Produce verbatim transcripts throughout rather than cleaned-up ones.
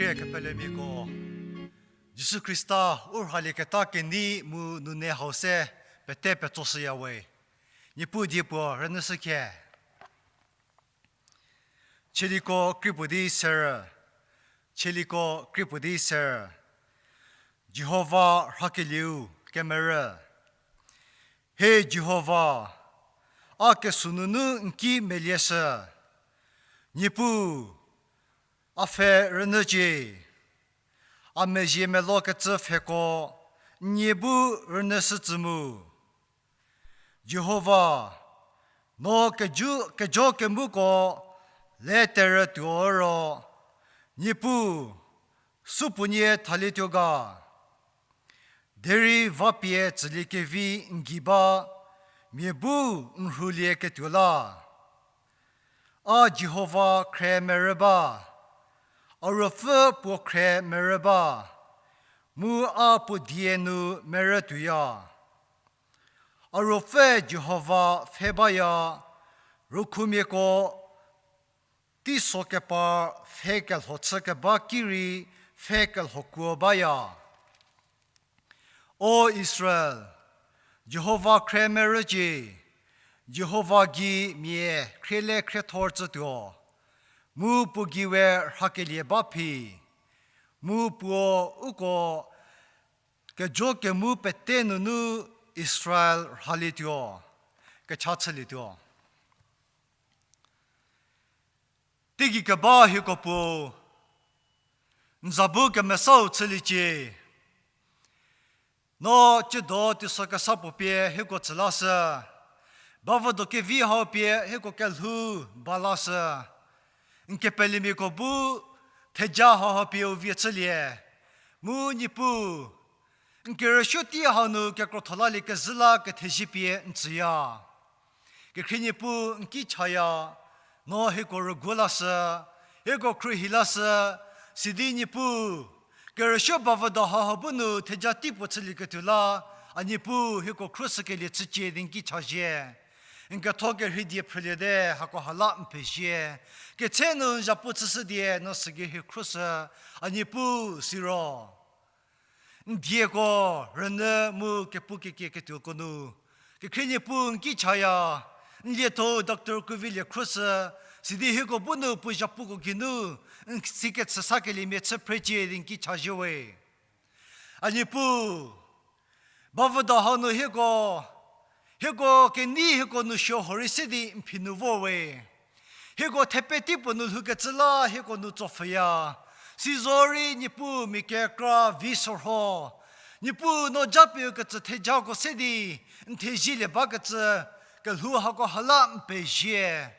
Kepelemiako, Jisu Khrista u rhalieketa kenei mu nune hau se pete petsoshüya we. Niepuu die puo rünyüshü khe. Tsaliko krie puo di serü. Tsaliko krie puo di serü. Jihova rhakelieu kemerü. He Jihova, a kesuo nunu n ki melieshü. Niepuu, a pfhe rünyücie. A mezhie melokecü pfheko n nie bu rünyüshütsü mu. Jihova, no kejo, kejo kemuko le terütuo ro, Niepuu, supuonie thalietuo ga. Derei vapie tsüliekevi n gei ba, mia bu n rhulieketuo la. A Jihova khre merü ba, a ruopfü puo khre merü ba, mu a puo die nu merü tuoya. A ruopfü Jihova pfhe baya, ruokhumiako teiso kepar pfhe kelho chü keba ki rei pfhe kelho kuo baya. O Israel, Jihova khre merücie, Jihova gei mia khriele khriethor tsütuo, mu puo gei we rhakelie ba phi, mu puo uko kejo kemu pete nunu Israel rhalietuo, kecha chülietuo. Teigei keba hieko puo, n za bu kemesau chüliecie. No tsiedo teiso kesa puo pie hieko tsü lashü. Bavüdo kevi hau pie hieko kelhou ba lashü. N kepelemiako bu theja hauha pie u vie chülie. Mu Niepuu, n kerüsuo tei hau nu kekrotho lalie kezhü la kethezie pie n tsüya. Kekhrie Niepuu n ki chaya, no hieko rüguo lashü, hieko khruohi lashü, sidi Niepuu, kerüsuo bavüdo hauha bu nu theja tei puo chülieketuo la, a Niepuu hieko khruoshükelie chücie di n ki chazhie. N ketho kerhei die phrüliete, hako ha la n pezie. Ketse nu n zhapu chüshü die, no sügei rhei khruoshü, a Niepuu siro n dieko rünyü mu kepu kekie ketuoko nu. Kekhrie Niepuu n ki chaya, n lietho doctor Kuvilie khruoshü, sidi hieko bu nu puo zhapuko geinu, n sikecü sakeliemia chü phrecie di n ki chazhie we. A Niepuu, bavüdo hau nu hieko, hieko kenei hieko nu suo horei se di n phi nu vor we. Hieko thepe tei puo nu lhoukecü la hieko nu tsopfhüya. Sizorei Niepuu mia kekra vi sorho. Niepuu no japie u kecü thejako se di n thezielie bakecü kelhou hako ha la n pezie.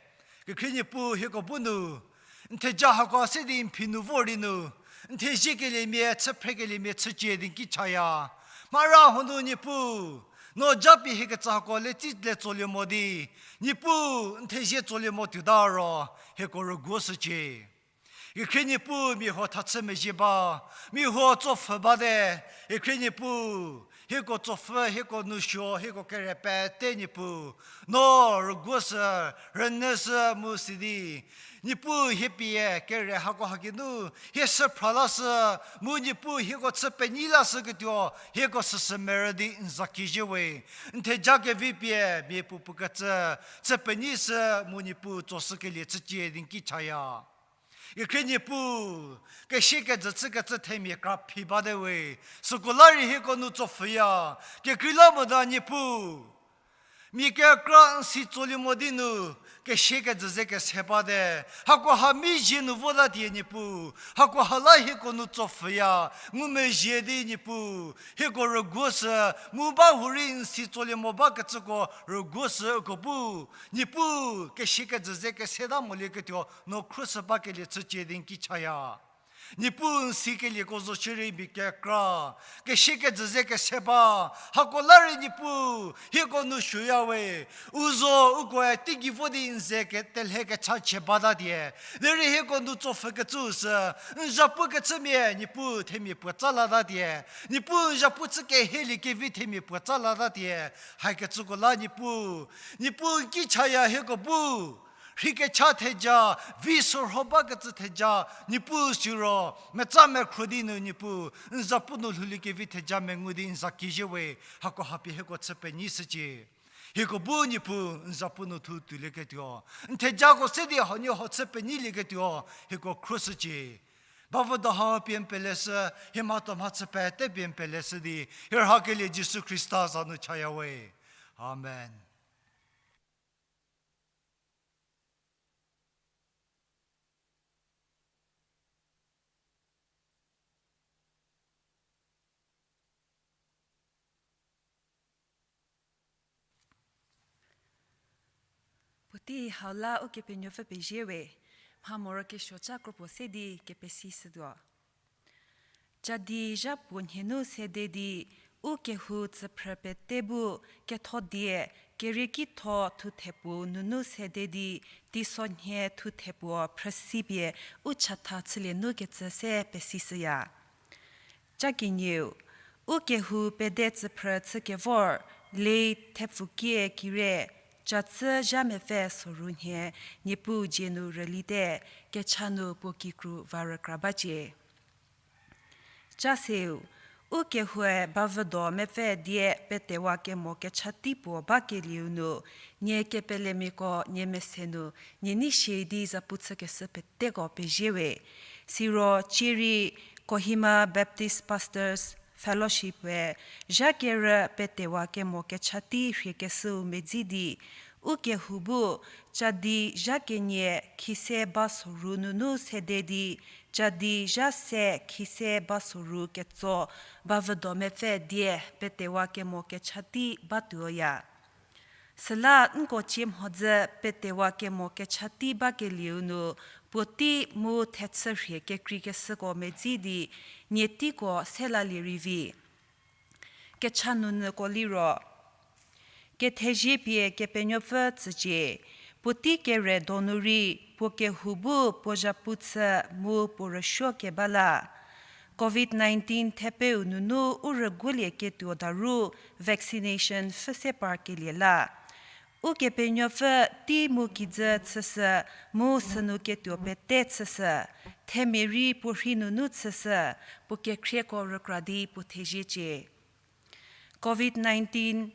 Kekhrie Niepuu hieko bu nu n theja hako se di n phi nu vor di nu, n theziekeliemia chü phrekeliemia chücie di n ki chaya. Mara hanu Niepuu, no japie hiekecü hako le tsi le tsolie mo di, Niepuu n thezie tsolie mo tuota ro, hieko rüguoshücie. Kekhrie Niepuu mia huo thachü mezhie ba, mia huo tsopfhü bate, kekhrie Niepuu, hieko tsopfhü, hieko nu suo, hieko kere pete Niepuu, no rüguoshü, rünyüshü mu sidi, Niepuu hie pie kere hako ha geinu, hie shü phra lashü, mu Niepuu hieko chü penyi lashüketuo, hieko süsü merü di n za kijü we. N theja kevi pie mia puopuo kecü, chü penyi shü mu Niepuu tsoshükelie chücie di n ki chaya. Kekhrie Niepuu, kesie kejü chükecü themia kra phi bate we. Süko la rei hieko nu tsopfhüya, kekreilamonyü Niepuu, mia kekra n si tsolie mo di nu, kesie kejü ze kese bate. Hako ha mi zie nu votatie Niepuu, hako ha la hieko nu tsopfhüya, ngumezhie di Niepuu, hieko rüguoshü, mu ba hurei n si tsolie mo bakecüko rüguoshü uko bu, Niepuu, kesie kejü ze keseta molieketuo no khruoshü bakelie chücie di n ki chaya. Niepuu n sikelieko zo shierei mia kekra, kesie kejü ze kese ba, hako la rei Niepuu, hieko nu suoya we, u zo ukoe teigei vo di n ze ketelhe kechachie batatie. Derei hieko nu tsopfhükecü sü, n zhapu kechümia Niepuu themia puo tsa latatie. Niepuu n zhapu chü kehielie kevi themia puo tsa latatie. Haikecüko la Niepuu, Niepuu n ki chaya hieko bu, Rhikecha theja, vi sorho bakecü theja, Niepuu siro, metsa mekhro di nu Niepuu, n za pu nu lhoulie kevi theja mengu di n za kizhie we, hako hapie hieko chü penyi shücie. Hieko bu Niepuu, n za pu nu thu tuolieketuo. N thejako se di hanie ho chü penyilieketuo, hieko khro shücie. Bavüdo ha pie n peleshü, hie mhatho mhachü pete pie n peleshü di, hie rhakelie Jisu Khrista za nu chaya we. Amen. Puotei hau la Ukepenuopfü pezie we, mha morokesuo ca kropuo se di kepesi shütuo. Ca di zha puo nhie nu sede di, u kehou tsüphrü pete bu ketho die, keriekitho thuthe puo nunu sede di, teisonhie thuthe puo phrüsi pie u chatha chülie nu kecü se pesishüya. Ca kenieu, u kehou pede tsüphrü chükevor, lei thepfukie kire, catsü zha mepfü soru nhie, Niepuu dzie nu rülite, kecha nu puo kikru va rükra bacie. Ca seu, u kehoue bavüdo mepfü die petewa kemo kecha tei puo bakelieu nu, nie kepelemiako nie mese nu, nie nei shie di zapu chükeshü peteko pezie we. Siro cierei Kohima Baptist Pastors Fellowship we, zha kerü petewa kemo kecha tei rhiekeshüu medzi di, u kehou bu, ca di zha kenie khise ba soru nunu sede di, ca di zha se khise ba soru ketso, bavüdo mepfü die petewa kemo kecha tei batuoya. Süla nko cie mhodzü petewa kemo kecha tei bakelieu nu, puotei mu thechü rhie kekreikeshüko medzi di, nie teiko selalie rei vi. Kecha nunyüko liro, kethezie pie Kepenuopfü tsücie, puotei kere donu rei, puo kehou bu puo zhapu chü mu puo rüsuo keba la. Covid nineteen thepeu nunu u rüguolieketuo daru vaccination pfhü se parkelie la. Ukepenuopfü tei mu kijü chüshü, mu sünu ketuo pete chüshü, themia rei puo rhei nunu chüshü, puo kekhrieko rükra di puo theziecie. Covid nineteen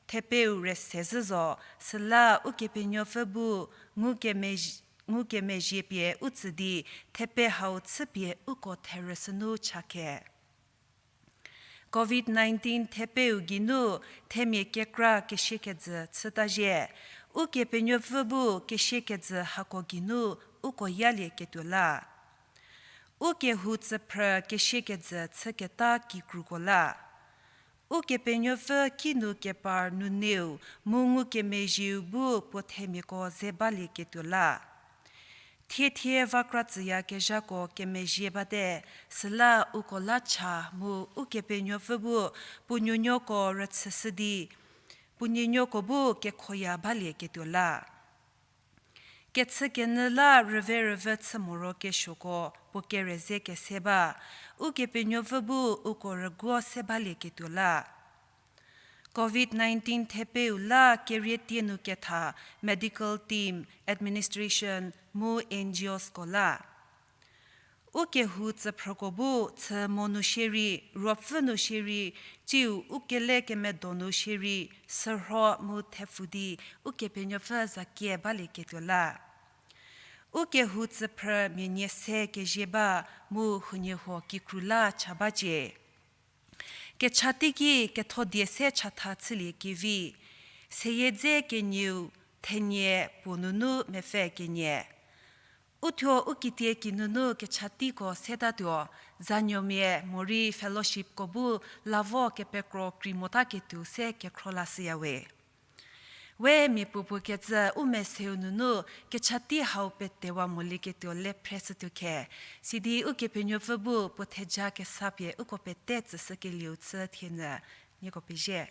thepeu rüse zhü zo, süla Ukepenuopfü bu ngukemezhie, ngukemezhie pie u tsü di, thepe hau chüpie uko therüshünu chakhe. Covid nineteen thepeu geinu themia kekra kesiekejü chütazhie. Ukepenuopfü bu kesiekejü hako geinu uko yalieketuo la. Ukehou tsüphrü kesiekejü chüketa kikruko la. Ukepenuopfü kinu kepar nuneu mu ngukemezhieu bu puo themiako ze balieketuo la. Thiethie vakra tsüyakezhako kemezhie bate, süla uko la cha mu Ukepenuopfü bu puo nuonuoko rüchüshü di, puo nuonuoko bu kekhoya balieketuo la. Kechükenyü la rüve rüvü chü morokesuoko puo kere ze kese ba, Ukepenuopfü bu uko rüguo se balieketuo la. Covid nineteen thepeu la kerie tie nu ketha medical team, administration mu N G Os ko la. Ukehou tsüphrüko bu chü mo nu shierei, ruopfü nu shierei, tsiu ukele kemedo nu shierei, sürho mu thepfu di Ukepenuopfü zakie balieketuo la. Ukehou tsüphrü mia nie se kezie ba mu huoniehuo kikru la cha bacie. Kecha teiki ketho die se chatha chülie kevi, seyie dze kenieu thenie puo nunu mepfü kenie. Uthuo u kitie kinunu kecha teiko setatuo, zanuomia morei fellowshipko bu lavo kepekro krei motaketuo se kekhro lashüya we. We mia puopuo kecü u meseu nunu kecha tei hau petewa molieketuo le phreshütuo khe, sidi Ukepenuopfü bu puo theja kesa pie uko pete tsüshükelieu chü thienyü, nieko pezie.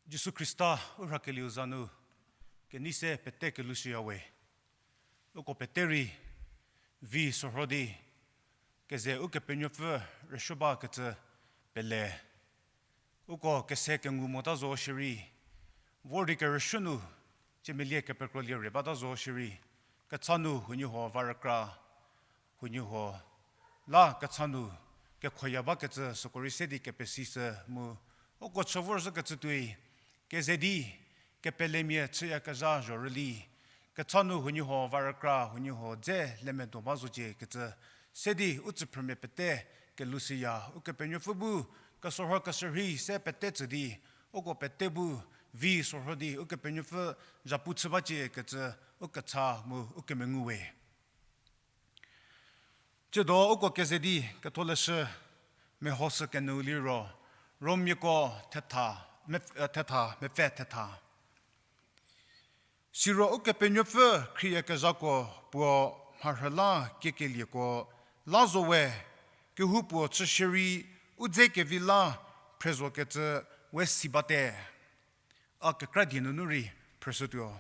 Jisu Khrista u rhakelieu za nu kenei se pete kelushüyawe. Uko pete rei vi sorho di keze Ukepenuopfü rüsuo bakecü pele. Uko kese kengu mota zo shierei, vor di kerüsuo nu, ciemelie kepekrolie re bata zo shierei, kecha nu huoniehuo va rükra, huoniehuo la kecha nu kekhoya bakecü süko rei se di kepesishü mu, uko chü vorzhükecü tuoi, keze di kepelemia chüyakezha zhorüli, kecha nu huoniehuo va rükra, huoniehuo dze lemedo ba zocie kecü, se di u tsüphrümia pete kelushüya, Ukepenuopfü bu kesorho keshürhei se pete tsü di, uko pete bu vi sorho di Ukepenuopfü zhapu chü bacie kecü, u kecha mu u kemengu we. Tsiedo uko keze di ketholeshü mehoshü kenyü liro, Romiako thetha, mepf-, eh, thetha, mepfü thetha. Siro Ukepenuopfü khrieyakezhako puo mharhüla kiekelieko la zo we, kehoupuo chü shierei u dze kevi la phrezokecü we si bate. A kekra die nunu rei phrüshütuo.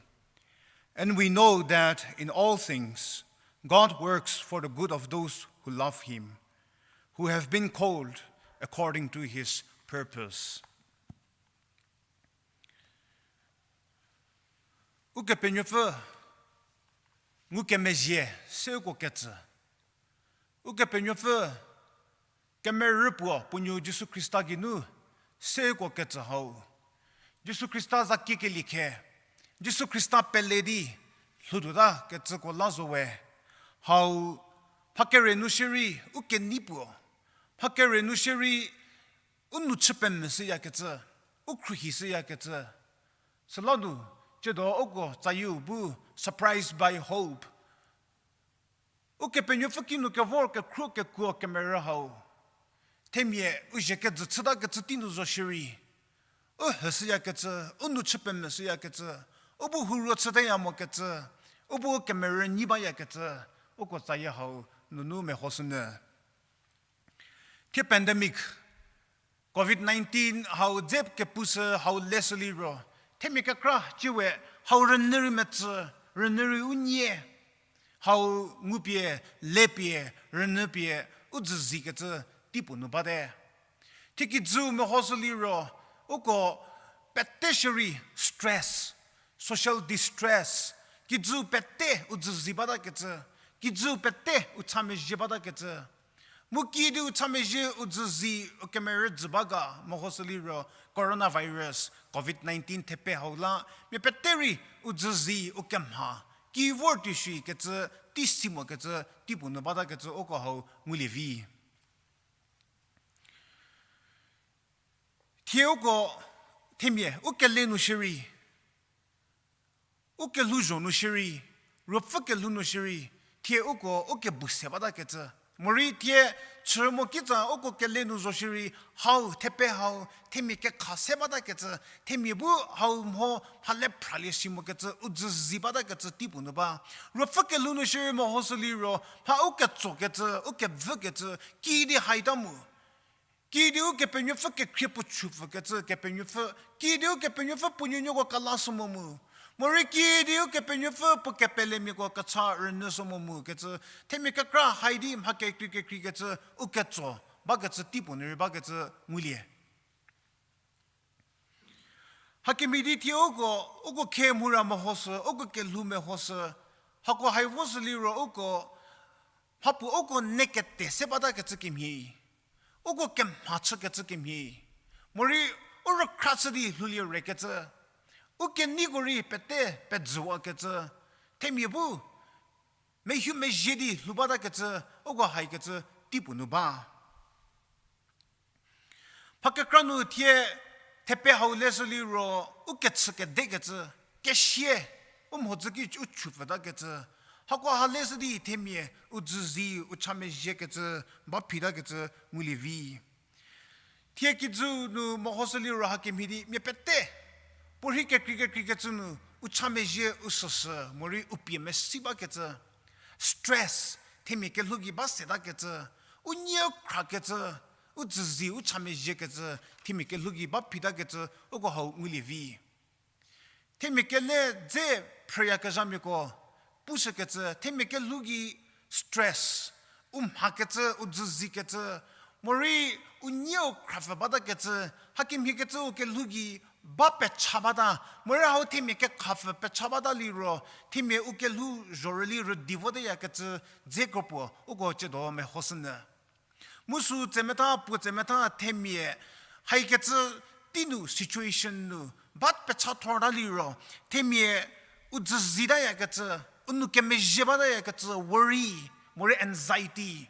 And we know that in all things, God works for the good of those who love him, who have been called according to his purpose. Ukepenuopfü ngukemezhie se uko ketsü. Ukepenuopfü kemerü puo puo nuo Jisu Khrista geinu se uko ketsü hau. Jisu Khrista za kiekelie khe, Jisu Khrista pele di lhoutuota kecüko la zo we. Hau, mha kere nu shierei u kenei puo, mha kere nu shierei u nou chü pemvü shüyakecü, u khruohi shüyakecü. Süla nu, tsiedo uko tsayieu bu surprised by hope. Ukepenuopfü kinu kevor kekhruo kekuo kemerü hau. Themia u zhie kejü chütakecü tei nu zo shierei, u hü shüyakecü, u nou chü pemvü shüyakecü, u bu huruo chüteya mokecü, u bu kemerü nyi bayakecü, uko tsayie hau nunu mehoshünyü. Thie pandemic, covid nineteen hau dze kepushü hau leshü liro, themia kekra ciewe hau rünyü rei metsü, rünyü rei u nyie, hau ngupie, lepie, rünyüpie, u dzüzikecü teipuo nu bate. Thie kijüu mehoshü liro, uko pete shierei stress, social distress, kijüu pete u dzüzi batakecü, kijüu pete u chamezhie batakecü. Mu kiüdi u chamezhie u dzüzi u kemerü dzü ba ga mehoshü liro coronavirus, covid nineteen thepe hau la, mia pete rei u dzüzi u kemha, ki vor tuo shikecü, tei si mokecü, teipuo nu batakecü uko hau ngulie vi. Thie uko themia, u kele nu shierei, u kelhouzho nu shierei, ruopfü kelhou nu shierei, thie uko u kebu se batakecü. Morei thie chü mo kitsa uko kele nu zo shierei, hau, thepe hau, themia kekha se batakecü, themia bu hau mho mhale phralie si mokecü, u dzüzi batakecü teipuo nu ba. Ruopfü kelhou nu shierei mehoshü liro, mha u ketsokecü, u kevükecü, kiüdi haita mu. Kiüdi Ukepenuopfü kekhrie puo chupfükecü Kepenuopfü, kiüdi Ukepenuopfü puo nuonuoko kelashü mo mu. Morei kiüdi Ukepenuopfü puo kepelemiako kecha rünyü shü mo mu kecü, themia kekra hai di mha kekrei kekreikecü, u ketso bakecü teipuo nu rei bakecü ngulie. Hakemhie di thie uko, uko khe mhura mehoshü, uko kelhou mehoshü, hako hai voshü liro uko, mhapuo uko ne kete se batakecü kemhie, uko kemha chükecü kemhie, morei u rükhra chü di lhoulie rekecü, u keneiko rei pete pejüwakecü, themia bu mehumezhie di lhou batakecü, uko haikecü teipuo nu ba. Mha kekra nu thie thepe hau leshü liro, u kechü kedekecü, kesie, u mhodzü ki u chupfütakecü, hako ha leshü di themia u dzüzi u chamezhiekecü ba phitakecü ngulie vi. Thie kijü nu mehoshü liro hakemhie di mia pete, puorhi kekrei kekreikecü nu, u cha mezhie, u süsü, morei u pie mesi bakecü, stress, themia kelhou gei ba setakecü, u nie u khrakecü, u dzüzi, u cha mezhiekecü, themia kelhou gei ba phitakecü, uko hau ngulie vi. Themia kele dze phrüyakezhamiako pushükecü, themia kelhou gei stress, u mhakecü, u dzüzikecü, morei u nie u khrapfü batakecü, hakemhiekecü u kelhou gei ba pecha bata, morei hau themia kekhapfü pecha bata liro, themia u kelhou zhorüli rüdi voteyakecü dze kropuo uko ciedo mehoshünyü. Mu sü tsemetha, puo tsemetha themia, haikecü tei nu situation nu, ba pecha thorta liro, themia u dzüzitayakecü, u nou kemezhie batayakecü, worry, morei anxiety.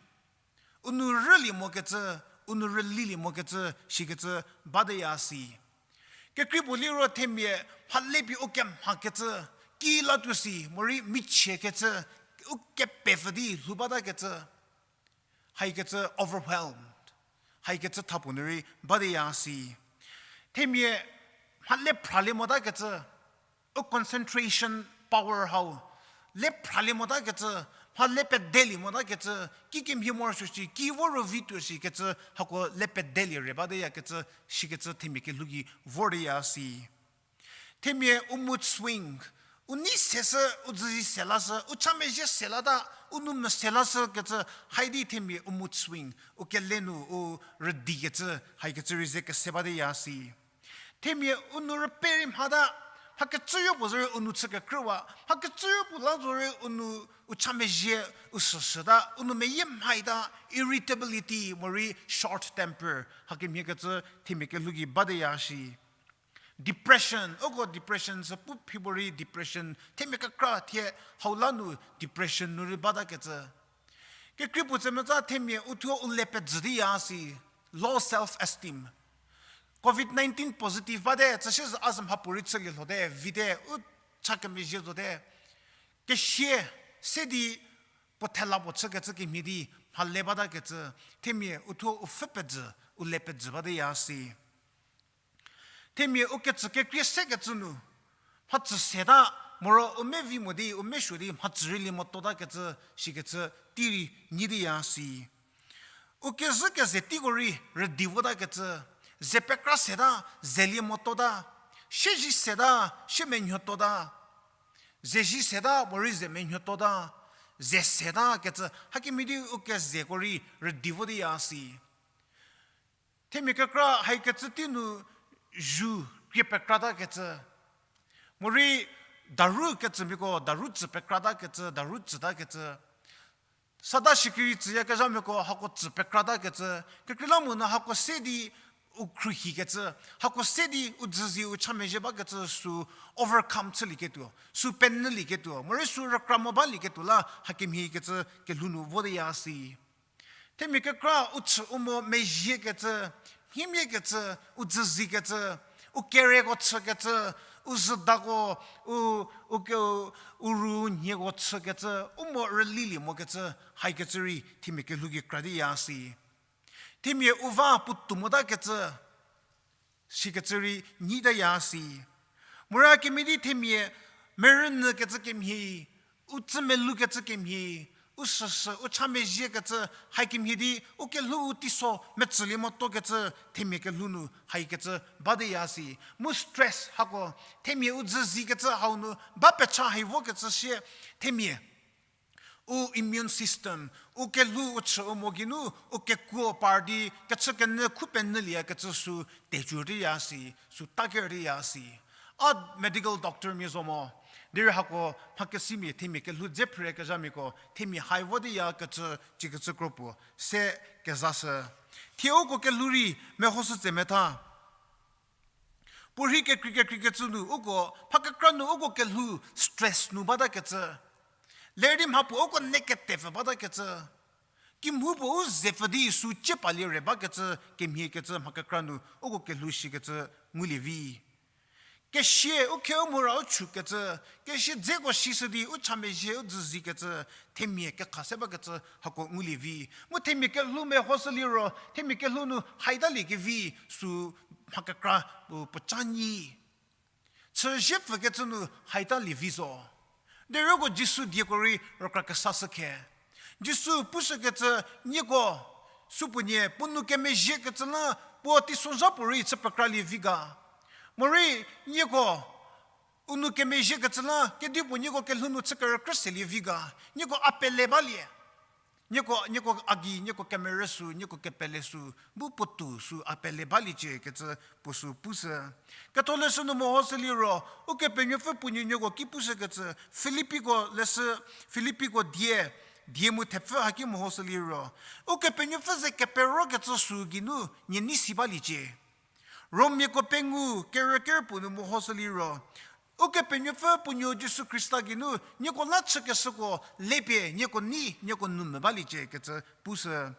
U nou rülie mokecü, u nou rülilie mokecü, shikecü bateya si. Kekrei puo liro themia, mhale pie u kemhakecü, ki latuo si, morei michiekecü, u kepepfü di lhou batakecü. Haikecü overwhelmed. Haikecü thapuo nu rei bateya si. Themia mhale phralie motakecü, u concentration power hau le phralie motakecü, mhale pedelie motakecü, kikemhie morosuo shi, ki vo ro vi tuo shikecü, hako le pedelie re bateyakecü, shikecü themia kelhou gei vorteya si. Themia u mood swing, u nei seshü, u dzüzi se lashü, u cha mezhie se lata, u nou mese lashükecü, haidi themia u mood swing, u kele nu u rüdikecü, haikecü rei ze kese bateya si. Themia u nou rüpei rei mhata, mhakecüyo puo zorei u nou chü kekrüwa, mhakecüyo puo la zorei u nou u cha mezhie, u süsüta, u nou meyie mhaita, irritability, morei short temper, hakemhiekecü themia kelhou gei bateya shi. Depression, uko depression sü pu phi puorei depression, themia kekra thie hau la nu depression nu rei batakecü. Kekrei puo tsemetha themia u thuo u le pejü teya si, low self esteem. Covid nineteen positive bate, tsüsie a sü mhapuorei chülie lhote, vite, u cha kemezhie zote. Kesie, se di puo thela puo chükecü kemhie di, mhale batakecü, themia u thuo u pfhü pejü, u le pejü bateya si. Themia u kecü kekrie sekecü nu, mhatsü seta, moro u mevi mo di, u mesuo di, mhatsü rei lie mototakecü, shikecü tei rei nyi teya si. U kezhü keze teiko rei rüdi votakecü, ze pekra seta, ze lie motota, siezei seta, sie menuotota, ze zie seta, morei ze menuotota, ze setakecü, hakemhie di u kezeko rei rüdi voteya si. Themia kekra haikecü tei nu zu krie pekratakecü. Morei daru kecümiako, daru tsü pekratakecü, daru tsütakecü. Sata shikirei tsüyakezhamiako hako tsü pekratakecü. Kekreilamonyü hako se di u khruohikecü. Hako se di u dzüzi u cha mezhie bakecü sü overcome chülieketuo. Sü penyülieketuo. Morei sü rükra mo balieketuo la hakemhiekecü kelhou nu voteya si. Themia kekra u chü u mo mezhiekecü, mhimiakecü, u dzüzikecü, u kereko chükecü, u züdako, u, u ke, u ru nhieko chükecü, u mo rülilie mokecü, haikecü rei themia kelhou gei kra teya si. Themia u va puotou motakecü, sikecü rei nyi teya si. Mora kemhie di themia merünyükecü kemhie, u tsü meloukecü kemhie, u süsü, u cha mezhiekecü, haikemhie di, u kelhou u teiso metsülie motokecü, themia kelhou nu haikecü bateya si. Mu stress hako, themia u dzüzikecü hau nu ba pecha hai vokecü sie, themia u immune system, u kelhou u chü u mo geinu, u kekuo par di, kechükenyü khu penyüliekecü sü teju teya si, sü taker teya si. A medical doctor mia zo mo, derei hako mhakesimia themia kelhou dze phrüyakezhamiako, themia hai vo teyakecü, cikecü kropuo, se kezashü. Thie uko kelhou rei mehoshü tse metha. Puorhi kekrei kekreikecü nu uko, mha kekra nu uko kelhou stress nu batakecü. Lerü di mhapuo uko ne ketepfü batakecü. Kimhou puo u zepfü di sü cie palie re bakecü, kemhiekecü mha kekra nu uko kelhou shikecü ngulie vi. Kesia, u khe u mura u chükecü, kesia dzeko sishü di u cha mezhie u dzüzikecü, themia kekha se bakecü hako ngulie vi. Mu themia kelhou mehoshü liro, themia kelhou nu haitalie kevi sü mha kekra puo, puo ca nyi. Chü ziepfükecü nu haitalie vi zo. Derei uko Jisu dieko rei rükra kesashü khe. Jisu pushükecü, nieko, supuonie, puo nou kemezhiekecü la, puo teisozha puorei chü pekralie vi ga. Morei, nieko, u nou kemezhiekecü la, kedipuo nieko kelhou nu chü kerükrü selie vi ga. Nieko a pele balie. Nieko, nieko a gei, nieko kemerü sü, nieko kepele sü, bu puotou sü a pele baliecie kecü puo sü pushü. Ketholeshü nu mehoshü liro, Ukepenuopfü puo nuonuoko ki pushükecü, Filipiko leshü, Filipiko die, die mu thepfü haki mehoshü liro, Ukepenuopfü ze keperokecü sü geinu nie nei si baliecie. Rommiako pengou kerü kerpuo nu mehoshü liro, Ukepenuopfü puo nuou Jisu Khrista geinu nieko la chükeshüko lepie nieko nei, nieko nou mvü baliecie kecü pushü.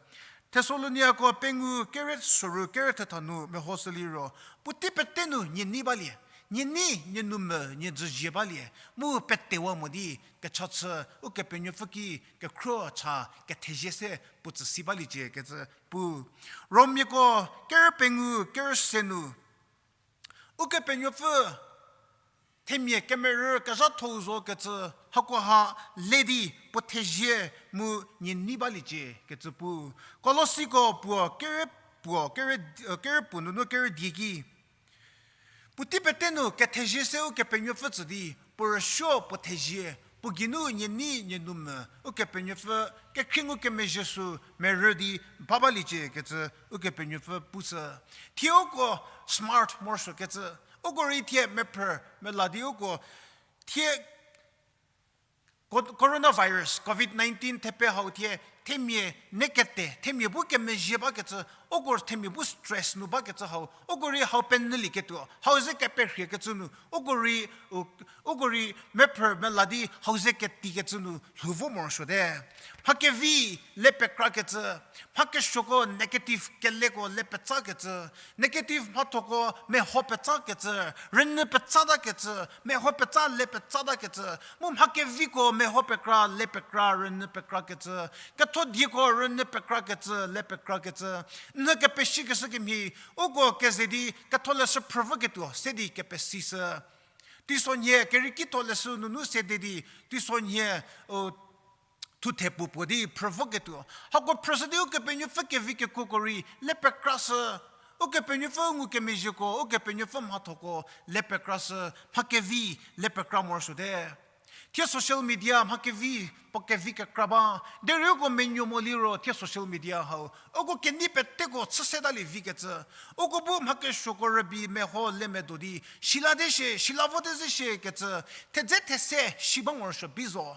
Thesaloniako pengou kerü soru kerü thetha nu mehoshü liro, puotei pete nu nie nei balie, nie nei, nie nou mvü, nie dzüzie balie, mu petewa mo di kecha chü Ukepenuopfü ki kekhruo cha kethezie se puo tsü si baliecie kecü pu. Rommiako kerü pengou kerü se nu, Ukepenuopfü themia kemerü kezhathou zo kecü, hakoha le di puo thezie mu nie nei baliecie kecü pu. Kolosiko puo kerü puo, kerü, kerü puo nunu kerü die ki, puotei pete nu kethezie se Ukepenuopfü tsü di, puo rüsuo puo thezie, puo geinu nie nei nie nou mvü, Ukepenuopfü kekhrie ngukemezhie sü merü di ba baliecie kecü Ukepenuopfü pushü. Thie uko smart morosuokecü, uko rei thie mephrü mela di uko thie co-, coronavirus, covid nineteen thepe hau thie, themia nekete, themia bu kemezhie bakecü, uko themia bu stress nu bakecü hau, uko rei hau penyülieketuo, hau ze keperhiekecü nu, uko rei, u-, uko rei mephrü mela di hau ze ketikecü nu lhou vo morosuote. Mha kevi le pekrakecü, mha kesuoko negative keleko le petsakecü, negative mhathoko meho petsakecü, rünyü petsatakecü, meho petsa le petsatakecü, mu mha keviko meho pekra, le pekra, rünyü pekrakecü, ketho dieko rünyü pekrakecü, le pekrakecü, nyü kepeshikeshü kemhie, uko keze di ketholeshü phrüvüketuo se di kepesishü. Teisonhie, kerieki tholeshü nunu sede di, teisonhie, u, thuthe puo puo di phrüvüketuo. Hako phrüshü di Ukepenuopfü kevi kekuoko rei le pekrashü. Ukepenuopfü ngukemezhieko, Ukepenuopfü mhathoko le pekrashü, mha kevi le pekra morosuote. Thie social media mha kevi, puo kevi kekra ba. Derei uko menuo mo liro thie social media hau, uko kenei peteko chü setalie vikecü, uko bu mha kesuoko rübei meho le medo di, sila de shie, sila vote ze shie kecü, thedze these shi ba morosuo bi zo.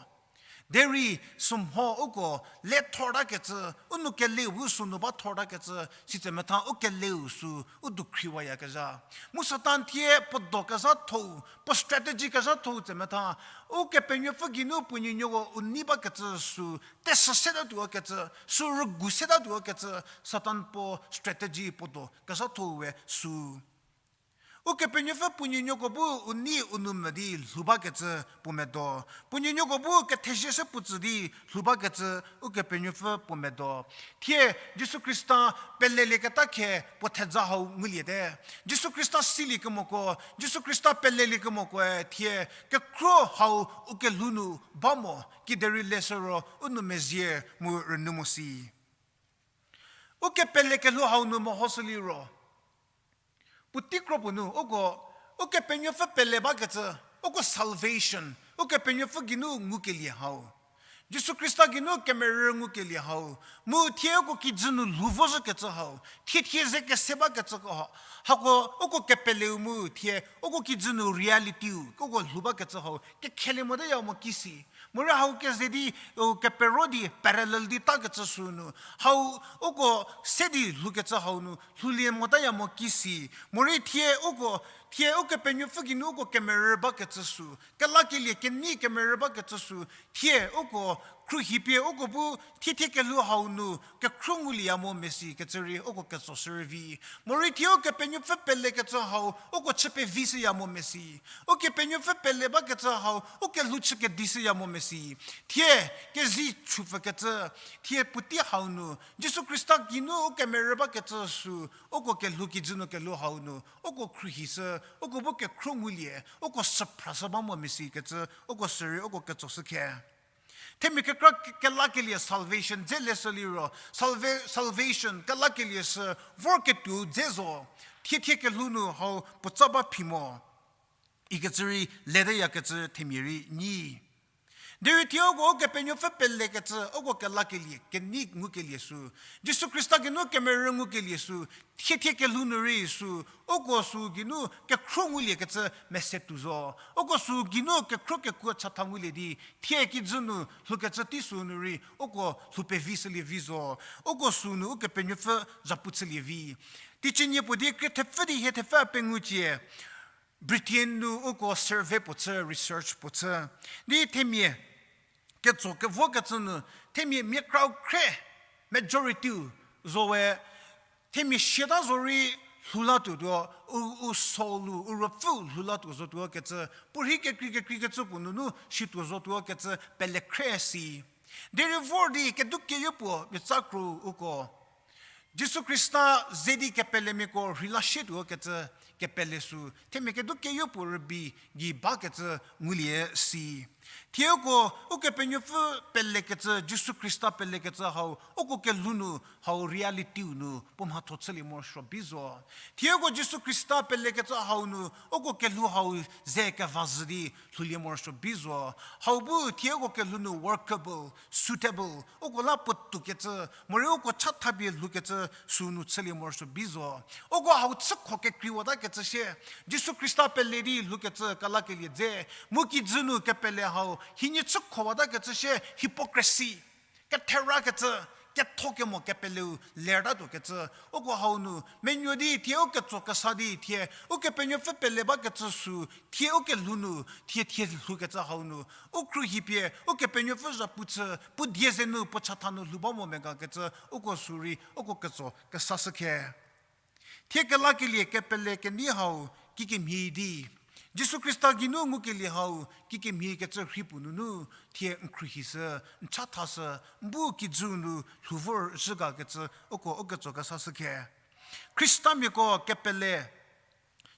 Derei sümho uko le thortakecü, u nou keleu bu sünu ba thortakecü, sitse metha u keleu sü u dukhriwayakezha. Mu Satan thie puo do kezhathou, puo strategy kezhathou tse metha, Ukepenuopfü geinu puo nuonuoko u nei bakecü sü, tesü setatuo kecü, sü rügu setatuo kecü, Satan puo strategy puo do kezhathou we sü. Ukepenuopfü puo nuonuoko bu u nei u nou mvü di lhou bakecü puo medo. Puo nuonuoko bu kethezie se puo tsü di lhou bakecü Ukepenuopfü puo medo. Thie Jisu Khrista pelelieketa khe puo thedza hau nguliete. Jisu Khrista siliekemoko, Jisu Khrista peleliekemokoe thie kekhruo hau u kelhou nu ba mo, kiderei leshü ro u nou mezie mu rünyü mo si. Ukepele kelhou hau nu mehoshü liro, puotei kro puo nu uko, Ukepenuopfü pele bakecü, uko salvation, Ukepenuopfü geinu ngukelie hau, Jisu Khrista geinu kemerü ngukelie hau, mu thie uko kijü nu lhou vozhükecü hau, thie thie ze kese bakecü ko ha-, hako uko kepeleu mu thie uko kijü nu reality-u uko lhou bakecü hau kekhelie moteya mo kisi. Morei hau keze di, u, kepero di parallel di takecü sünu, hau uko se di lhoukecü hau nu lhoulie motaya mo kisi. Morei thie uko Thie Ukepenuopfü geinu uko kemerü bakecü sü, kelakelie kenei kemerü bakecü sü, thie uko khruohipie uko bu thiethie kelhou hau nu kekhruo ngulieya mo mesi kecü rei uko ketso shürei vi. Morei thie Ukepenuopfü pelekecü hau uko chü pevi shüya mo mesi. Ukepenuopfü pele bakecü hau ukelhou chü kedi shüya mo mesi. Thie kezi chupfükecü, thie puotei hau nu Jisu Khrista geinu ukemerü bakecü sü, uko kelhou kijü nu kelhou hau nu uko khruohishü, uko bu kekhruo ngulie, uko süphrashü ba mo mesi kecü uko sürei uko ketsoshü khe. Themia kekra ke-, kelakelie salvation dze leshü liro, salva-, salvation kelakelie sü vorketuo dze zo, thiethie kelhou nu hau puotsa ba phi mo ikecü rei leteyakecü themia rei nyi. Derei thie uko Ukepenuopfü pelekecü uko kelakelie kenei ngukelie sü, Jisu Khrista geinu kemerü ngukelie sü, thiethie kelhou nu rei sü, uko sü geinu kekhruo nguliekecü mese tuo zo. Uko sü geinu kekhruo kekuo chatha ngulie di, thie kijü nu lhoukecü tei sü nu rei uko lhou pevi shülie vi zo. Uko sü nu Ukepenuopfü zhapu chülie vi. Teicie nie puo di krie thepfü di hie thepfü a pengou cie. Britain nu uko survey puo chü, research puo chü. Di themia ketso kevokecü nu, themia mia krau khre, majority-u zo we, themia siata zo rei lhou latuo tuo, u, u soul-u, u ruopfüu lhou latuo zotuo kecü, puorhi kekrei kekreikecü puo nunu situo zotuo kecü pele khre si. Derei vor di kedukeyo puo mia tsa kro uko Jisu Khrista ze di kepelemiako rheila shietuo kecü kepele sü, themia kedukeyo puo rübei gei bakecü ngulie si. Thie uko Ukepenuopfü pelekecü, Jisu Khrista pelekecü hau uko kelhou nu hau reality-u nu puo mhatho chülie morosuo bi zo. Thie uko Jisu Khrista pelekecü hau nu uko kelhou hau ze kevazhü di lhoulie morosuo bi zo. Hau bu thie uko kelhou nu workable, suitable, uko la puotoukecü, morei uko chathapie lhoukecü sü nu chülie morosuo bi zo. Uko hau chükho kekreiwatakecü shie, Jisu Khrista pele di lhoukecü kelakelie dze, mu kijü nu kepele hau hienie chükhowatakecü shie hypocrisy, ketherakecü, kethokemo kepeleu lertatuokecü, uko hau nu menuo di thie u ketso kesa di thie Ukepenuopfü pele bakecü sü, thie u kelhou nu thie thie lhoukecü hau nu u khruohipie Ukepenuopfü zhapu chü, puo die ze nu puo chatha nu lhou ba mo megakecü uko sü rei uko ketso kesashü khe. Thie kelakelie kepele kenei hau kikemhie di, Jisu Khrista geinu ngukelie hau kikemhie kecü rhei puo nunu, thie n khruohishü, n chathashü, n bu kijü nu lhou vorzhü gakecü uko u ketso kesashü khe. Khristamiako kepele,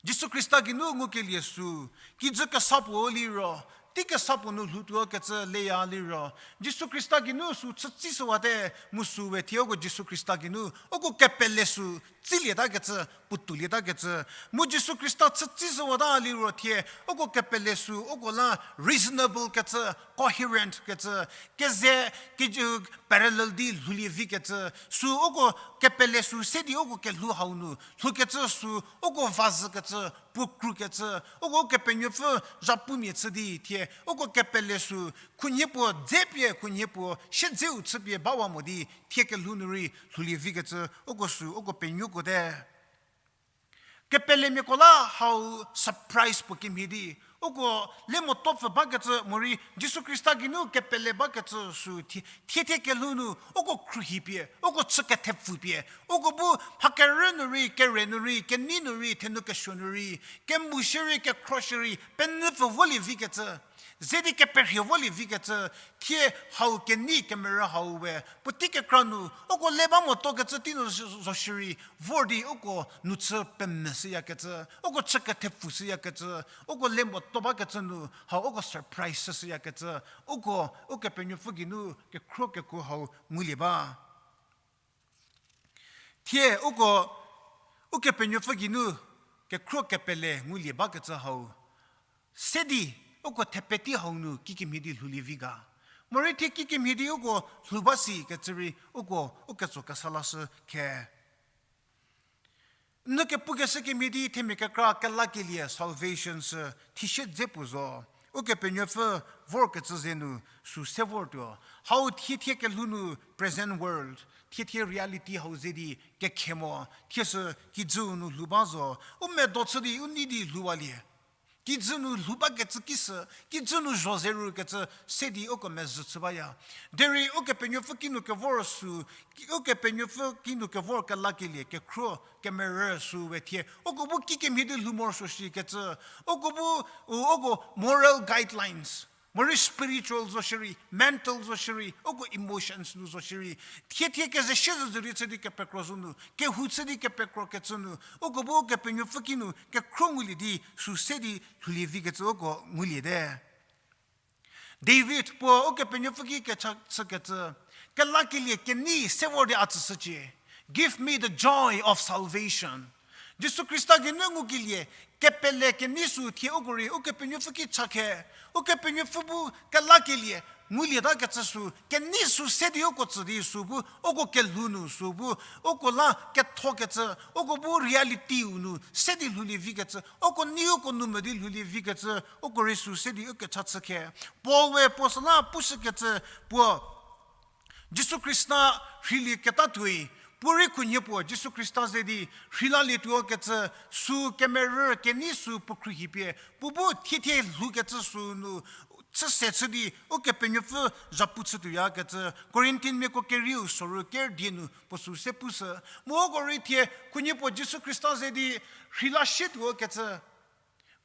Jisu Khrista geinu ngukelie sü, kijü kesa puo liro, tei kesa puo nu lhoutuo kecü leya liro, Jisu Khrista geinu sü chütsishüwate, mu sü we thie uko Jisu Khrista geinu uko kepele sü, tsilieta kecü, puotoulietakecü. Mu Jisu Khrista chütsishüwata liro thie uko kepele sü, uko la reasonable kecü, coherent kecü, keze, kejü parallel di lhoulie vikecü, sü uko kepele sü se di uko kelhou hau nu lhoukecü sü, uko vazhükecü, puo krukecü, uko Ukepenuopfü zhapumia chü di thie uko kepele sü, khunhie puo dze pie, khunhie puo siedzeu chüpie bawa mo di thie kelhou nu rei lhoulie vikecü uko sü uko penuokote. Kepelemiako la hau surprise puo kemhie di, uko le motopfü bakecü morei Jisu Khrista geinu kepele bakecü sü thie, thie thie kelhou nu uko khruohipie, uko chü kethepfupie, uko bu mha kerü nu rei, kere nu rei, kenei nu rei, thenu kesuo nu rei, kemu shierei, kekhro shierei, penyüpfü volie vikecü, ze di keperhie volie vikecü, thie hau kenei kemerü hau we puotei kekra nu uko le ba motokecü tei nu zo shierei, vor di uko nu chü pemeshüyakecü, uko chü kethepfushüyakecü, uko le moto bakecü nu hau uko surprise shüyakecü, uko Ukepenuopfü geinu kekhro kekuo hau ngulie ba. Thie uko Ukepenuopfü geinu kekhro kepele ngulie bakecü hau se di uko thepetei hau nu kikemhie di lhoulie vi ga? Morei thie kikemhie di uko lhou ba sikecü rei uko u ketso kesa lashü khe. N nu kepukeshü kemhie di themia kekra kelakelie salvation sü thishie dze puo zo. Ukepenuopfü vorkecü ze nu sü se vortuo. Hau thie thie kelhou nu present world, thie thie reality hau ze di kekhe mo, thie sü kijüu nu lhou ba zo, u medo chü di u nei di lhouwalie. Kijü nu lhou bakecü kisü, kijü nu zho zerükecü se di uko mezhü chü baya. Derei Ukepenuopfü kinu kevor sü, ki-, Ukepenuopfü kinu kevor kelakelie, kekhruo, kemerü sü we thie uko bu kikemhie di lhou morosuo shikecü, uko bu, u, uko moral guidelines, morei spiritual zo shierei, mental zo shierei, uko emotions nu zo shierei, thie thie keze shie zozü rei chü di kepekro zo nu, kehou chü di kepekrokecü nu, uko bu Ukepenuopfü kinu kekhruo ngulie di sü se di lhoulie vikecü uko nguliete. David puo Ukepenuopfü ki kecha chükecü, kelakelie kenei se vor di a tsüshücie. Give me the joy of salvation. Jisu Khrista geinu ngukelie, kepele kenei sü thie uko rei Ukepenuopfü ki cha khe, Ukepenuopfü bu kelakelie ngulietakecü sü, kenei sü se di uko tsü di sü bu uko kelhou nu sü bu, uko la kethokecü, uko bu reality-u nu se di lhoulie vikecü, uko nei uko nu mo di lhoulie vikecü, uko rei sü se di ukecha chü khe. Paul we puo süla pushükecü puo Jisu Khrista rheilieketa tuoi, puo rei khunhie puo Jisu Khrista ze di rheilalietuo kecü, sü kemerü kenei sü puo khruohipie, puo bu thie thie lhoukecü sü nu chüse chü di Ukepenuopfü zhapu chütuoyakecü, Corinthianmiako kerieu soru ker die nu puo sü se pushü. Mu uko rei thie khunhie puo Jisu Khrista ze di rheilashietuo kecü,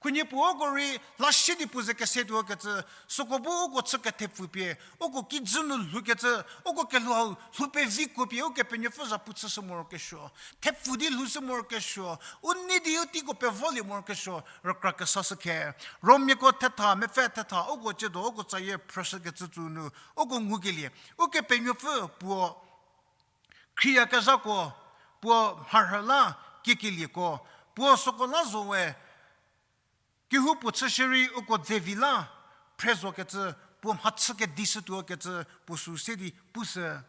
khunhie puo uko rei lashie di puo ze kesetuo kecü, süko bu uko chü kethepfupie, uko kijü nu lhoukecü, uko kelhou hau lhou pevikuopie Ukepenuopfü zhapu chüshü morokesuo, thepfu di lhoushü morokesuo, u nei di u teiko pevolie morokesuo rükra kesashü khe. Rommiako thetha, mepfü thetha, uko ciedo uko tsayie phrüshükecü tsü nu uko ngukelie, Ukepenuopfü puo khrieyakezhako, puo mharhü la kiekelieko, puo süko la zo we, kehoupuo chü shierei uko dzevi la phre zokecü, puo mhachü kedishütuokecü puo sü se di pushü.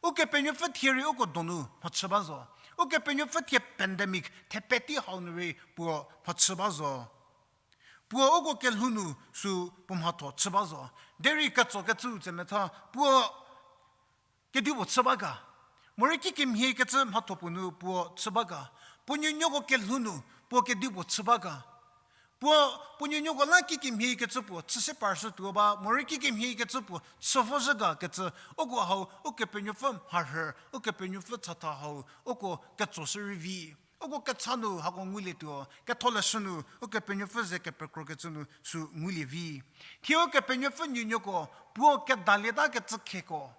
Ukepenuopfü thie rei uko donu mhachü ba zo. Ukepenuopfü thie pandemic thepeti hau nu rei puo mhachü ba zo. Puo uko kelhou nu sü puo mhatho chü ba zo. Derei ketsokecüu tsemetha puo kedipuo chü ba ga? Morei kikemhie kecü mhatho puo nu puo chü ba ga? Puo nuonuoko kelhou nu puo kedipuo chü ba ga? Puo, puo nuonuoko la kikemhie kecü puo chüse parshütuo ba, morei kikemhie kecü puo chü vozhü ga kecü, uko hau Ukepenuopfü mharhü, Ukepenuopfü chatha hau uko ketsoshü rei vi. Uko kecha nu hako ngulietuo, ketholeshü nu Ukepenuopfü ze kepekrokecü nu sü ngulie vi. Thie Ukepenuopfü nuonuoko puo kedalieta kecü kheko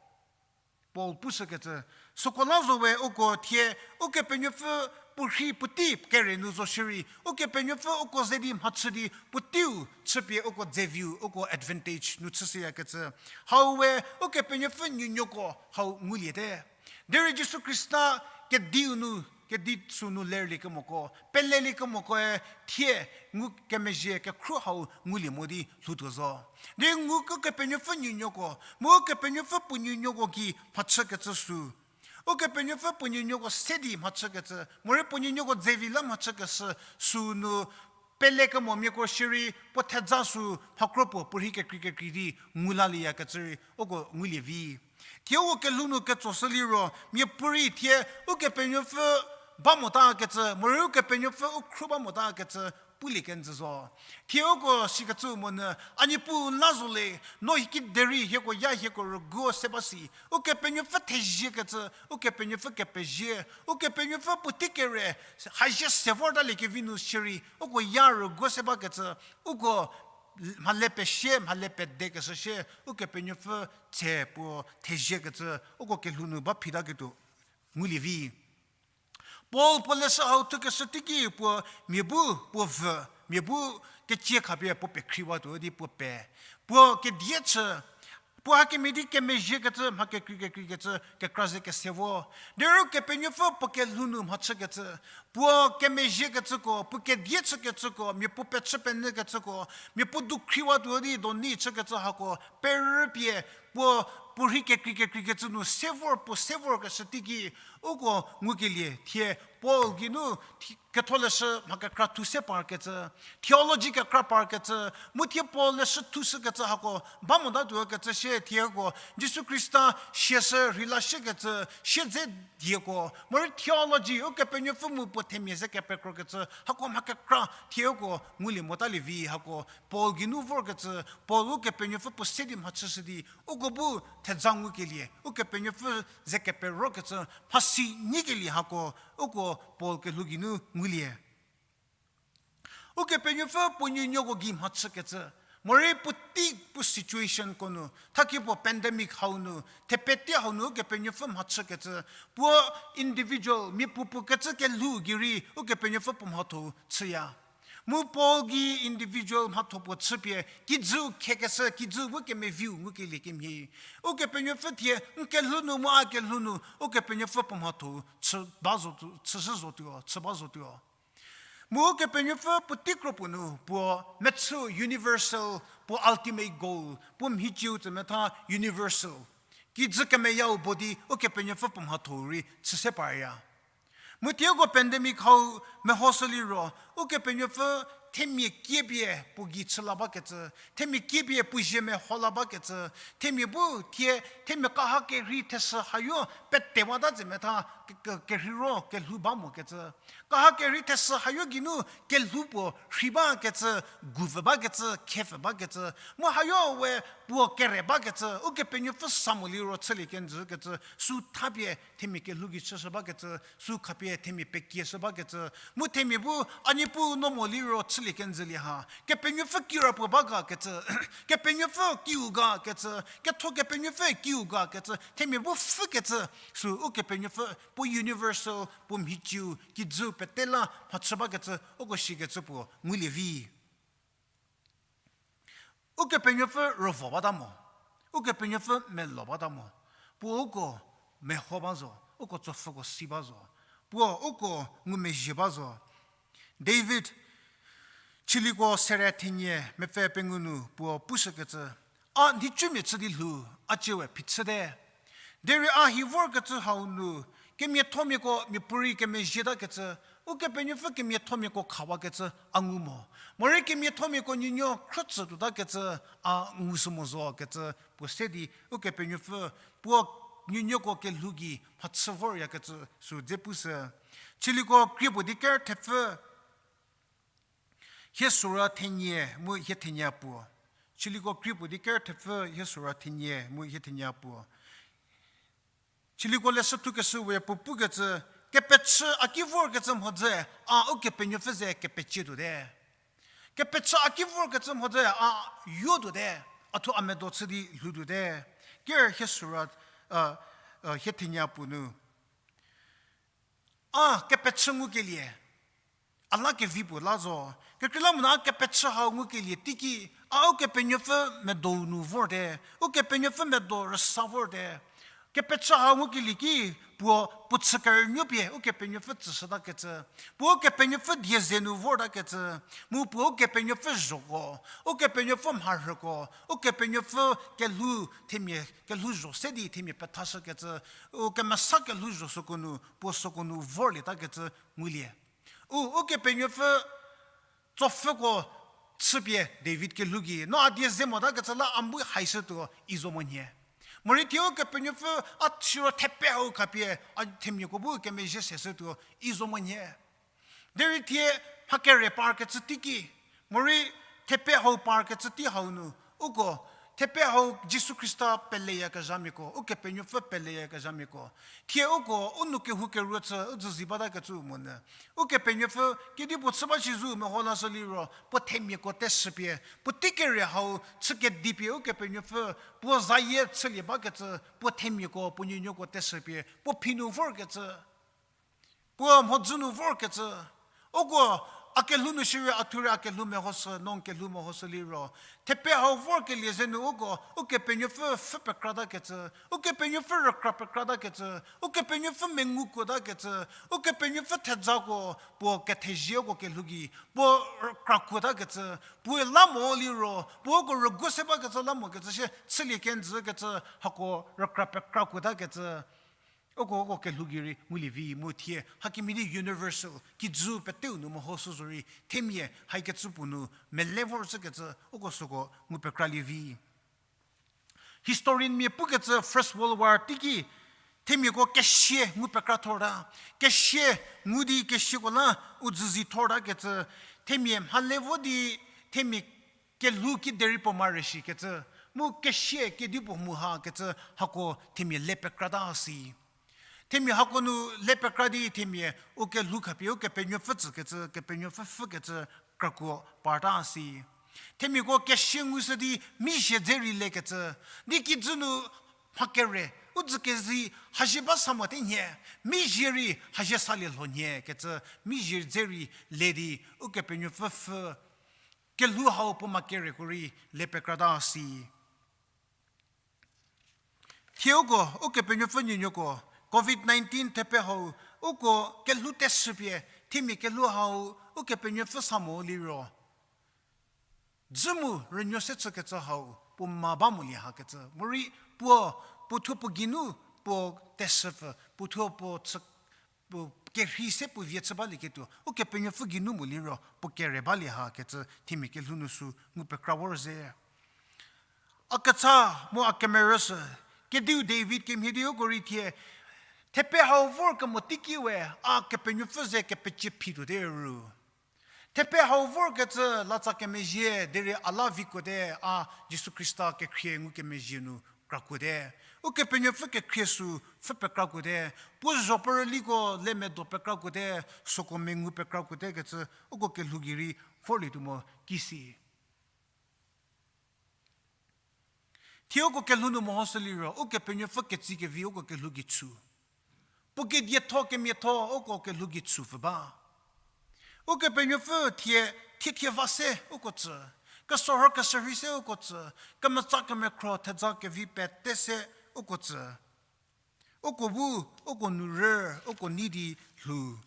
Paul pushükecü, süko la zo we uko thie Ukepenuopfü puorhi puotei kere nu zo shierei, Ukepenuopfü uko ze di mhachü di puoteiu chüpie uko dzeviu, uko advantage nu chüshüyakecü. Hau we Ukepenuopfü nuonuoko hau nguliete. Derei Jisu Khrista kediu nu, kedi sü nu lerliekemoko, peleliekemoko-e thie ngu kemezhie kekhruo hau ngulie mo di lhoutuo zo. Di ngu Ukepenuopfü nuonuoko, mu Ukepenuopfü puo nuonuoko gei mhachükecü sü, Ukepenuopfü puo nuonuoko se di mhachükecü, morei puo nuonuoko dzevi la mhachükeshü sü nu, pelekemomiako shierei puo theja sü mhakro puo puorhi kekrei kekrei di ngu lalieyakecü rei uko ngulie vi. Thie uko kelhou nu ketsoshü liro miapuorei thie Ukepenuopfü ba motakecü, morei Ukepenuopfü u khruo ba motakecü pulie kenjü zo. Thie uko sikecü monyü, a Niepuu la zo le, no hiki derei hieko ya hieko rüguo se ba si. Ukepenuopfü theziekecü, Ukepenuopfü kepezie, Ukepenuopfü puotei kere, hazie se vortaliekevi nu shierei uko ya rüguo se bakecü, uko mhale pesie, mhale pedekeshü sie, Ukepenuopfü tse puo theziekecü, uko kelhou nu ba phitaketuo ngulie vi. Paul puo leshü hau thukeshü teiki puo mia bu, puo vü, mia bu kecie khapie puo pekhriwatuo di puo pe. Puo kedie chü, puo hakemhie di kemezhiekecü, mha kekrei kekreikecü, kekra ze kese vo. Derei Ukepenuopfü puo kelhou nu mhachükecü, puo kemezhiekecüko, puo kedie chükecüko, mia puo pechü penyükecüko, mia puo dukhriwatuo di doni chükecü hako perüpie, puo, puorhi kekrei kekreikecü nu se vor, puo se vorkeshü teiki, Uko ngukelie thie Paul geinu ketholeshü mha kekra thu se parkecü, theology kekra parkecü, mu thie Paul leshü thushükecü hako ba motatuo kecü sie thieko Jisu Khrista siashü rheila shikecü siedze dieko morei theology Ukepenuopfü mu puo themia ze kepekrokecü hako mha kekra thieko ngulie motalie vi hako Paul geinu vorkecü, Paul Ukepenuopfü puo se di mhachüshü di uko bu theja ngukelie Ukepenuopfü ze keperokecü mhasi nyikelie hako uko Paul kelhou geinu ngulie. Ukepenuopfü puo nuonuoko gei mhachükecü, morei puotei puo situationko nu, thaki puo pandemic hau nu, thepeti hau nu Ukepenuopfü mhachükecü, puo individual mia puopuo kecü kelhou gei rei Ukepenuopfü puo mhatho-u chüya. Mu Paul gei individual mhatho puo chüpie kijüu khekeshü, kijüu bu kemeviu ngukelie kemhie Ukepenuopfü thie n kelhou nu mu a kelhou nu Ukepenuopfü puo mhatho-u chü ba zo tu, chüshü zotuo, chü ba zotuo. Mu Ukepenuopfü puotei kro puo nu puo mechü universal, puo ultimate goal, puo mhicieu tsü metha universal. Kijü kemeyau bo di Ukepenuopfü puo mhatho-u rei chü se parya. Mu tieko pandemic hau mehoshü liro, Ukepenuopfü themia kiepie puo gei chü la bakecü, themia kiepie puo zie meho la bakecü, themia bu thie, themia kaha kerhei theshü hayo petewata tse metha ke-, ke-, kerheiro kelhou ba mokecü. Kaha kerhei theshü hayo geinu kelhou puo rhei bakecü, guvü bakecü, khepfü bakecü. Mu hayo we puo kere bakecü, Ukepenuopfü sa mo liro chülie kenjükecü, sü thapie themia kelhou gei chüshü bakecü, sü khapie themia pekieshü bakecü. Mu themia bu a Niepuu no mo liro chülie kenjülie ha. Kepenuopfü kirapuo ba ga kecü, Kepenuopfü kiu ga kecü, ketho Kepenuopfü kiu ga kecü, themia bu pfhükecü, sü Ukepenuopfü puo universal, puo mhicieu, kijüu pete la mhachü bakecü, uko shikecü puo ngulie vi. Ukepenuopfü rüvo bata mo, Ukepenuopfü melo bata mo, puo uko meho ba zo, uko tsopfhüko si ba zo, puo uko ngumezhie ba zo. David, Chiliko sere thenie mepfü pengou nu puo pushükecü, a nhicumia chü di lhou, a cie we phichüte. Derei a hi vorkecü hau nu, kemiathomiako miapuorei kemezhietakecü, Ukepenuopfü kemiathomiako khawakecü a ngu mo. Morei kemiathomiako nuonuo khrütsü tuotakecü a ngushü mo zo kecü puo se di Ukepenuopfü puo nuonuoko kelhou gei mhachü voryakecü sü dze pushü. Chiliko krie puo di ker thepfü hie sura thenie mu hie thenie puo. Chiliko krie puo di ker thepfü hie sura thenie mu hie thenie puo. Chiliko leshü thukeshü we puo pukecü, kepechü a ki vorkecü mhodzü, a Ukepenuopfü ze kepecie tuote. Kepechü a ki vorkecü mhodzü, a yo tuote. A thuo a medo chü di lhou tuote. Ker hie sura, hie thenie puo nu. A kepechü ngukelie a la kevi puo la zo. Kekreilamonyü a kepechü hau ngukelie teiki, a Ukepenuopfü medo nu vorte, Ukepenuopfü medo rüsa vorte. Kepechü hau ngukelie ki puo, puo chü kerünuopie Ukepenuopfü tsüshütakecü, puo Ukepenuopfü die ze nu vortakecü, mu puo Ukepenuopfü zhoko, Ukepenuopfü mharhüko, Ukepenuopfü kelhou themia, kelhou zho se di themia pethashükecü, u kemesa kelhou zho süko nu, puo süko nu vorlietakecü ngulie. U, Ukepenuopfü tsopfhüko chüpie David kelhou gei, no a die ze motakecü la a bu haishütuo i zo monyü. Morei thie Ukepenuopfü a siro thepe hau khapie a themiako bu kemezhie seshütuo i zo monyü. Derei thie mha kere parkecü teiki, morei thepe hau parkecü tei hau nu, uko, thepe hau Jisu Khrista peleyakezhamiako, Ukepenuopfü peleyakezhamiako. Thie uko, u nou kehoukeruo chü, u dzüzi batakecü monyü. Ukepenuopfü, kedipuo chü ba shi zo meho lashü liro, puo themiako teshüpie, puotei kere hau chü kedipie Ukepenuopfü, puo zayie chülie bakecü, puo themiako, puo nuonuoko teshüpie, puo phi nu vorkecü. Puo mhodzü nu vorkecü, uko a kelhou nu shierei a thuo rei a kelhou mehoshü, no n kelhou mehoshü liro. Thepe hau vorkelie ze nu uko, Ukepenuopfü pfhü pekratakecü, Ukepenuopfü rükra pekratakecü, Ukepenuopfü mengu kuotakecü, Ukepenuopfü thejako, puo kethezie uko kelhou gei, puo rükra kuotakecü, puoe la mo liro, puo uko rüguo se bakecü la mokecü shie, chülie kenjükecü, hako rükra pekra kuotakecü. Uko, uko kelhou gei rei ngulie vi mu thie hakemhie di universal, kijü peteu nu mehoshü zorei, themia haikecü puo nu mele vorshükecü uko süko ngu pekralie vi. Historian mia pukecü First World War teiki themiako kesia ngu pekrathorta. Kesia ngu di kesiako la u dzüzi thortakecü, themia mhale vo di themia kelhou kiderei puo mare shikecü, mu kesia kedipuo mu hakecü hako themia le pekrata si. Themia hako nu le pekra di themia u kelhou khapie Ukepenuopfü tsükecü, Kepenuopfü pfhükecü krakuo parta si. Themiako kesia ngushü di mizhie dze rei lekecü, di kijü nu mha kere, u dzü kezi hazie ba sa mote nhie, mizhie rei hazie salie lho nhie kecü, mizhie dze rei le di Ukepenuopfü pfhü, kelhou hau puo ma kereko rei le pekrata si. Thie uko, Ukepenuopfü nuonuoko, covid nineteen thepe hau, uko kelhou teshü pie, themia kelhou hau, Ukepenuopfü sa mo liro, dzü mu rünuo se chükecü hau puo ma ba molie hakecü, morei puo, puo thuo puo geinu puo teshüpfü, puo thuo puo chü, puo kerhei se puo vie chü balieketuo, Ukepenuopfü geinu mo liro puo kere balie hakecü themia kelhou nu sü ngu pekra vor ze. A kecha mu a kemerü sü, kediu David kemhie di uko rei thie, thepe hau vor kemo teiki we, a Kepenuopfü ze kepecie phituote ru. Thepe hau vorkecü latsa kemezhie derei a la vikuote, a Jisu Khrista kekhrie ngukemezhie nu krakuote. Ukepenuopfü kekhrie sü pfhü pekrakuote. Puo zho puo rüliko le medo pekrakuote, süko mengu pekrakuote kecü uko kelhou gei rei vorlietuo mo kisi. Thie uko kelhou nu mehoshü liro, Ukepenuopfü ketsi kevi uko kelhou gei chü. Puo kedietho kemiatho uko kelhou gei chüpfü ba. Ukepenuopfü thie, thiethie va se uko tsü. Kesorho keshürhei se uko tsü. Kemetsa kemekhro thedza kevi pete se uko tsü. Uko bu, uko nu rü, uko nei di lhou.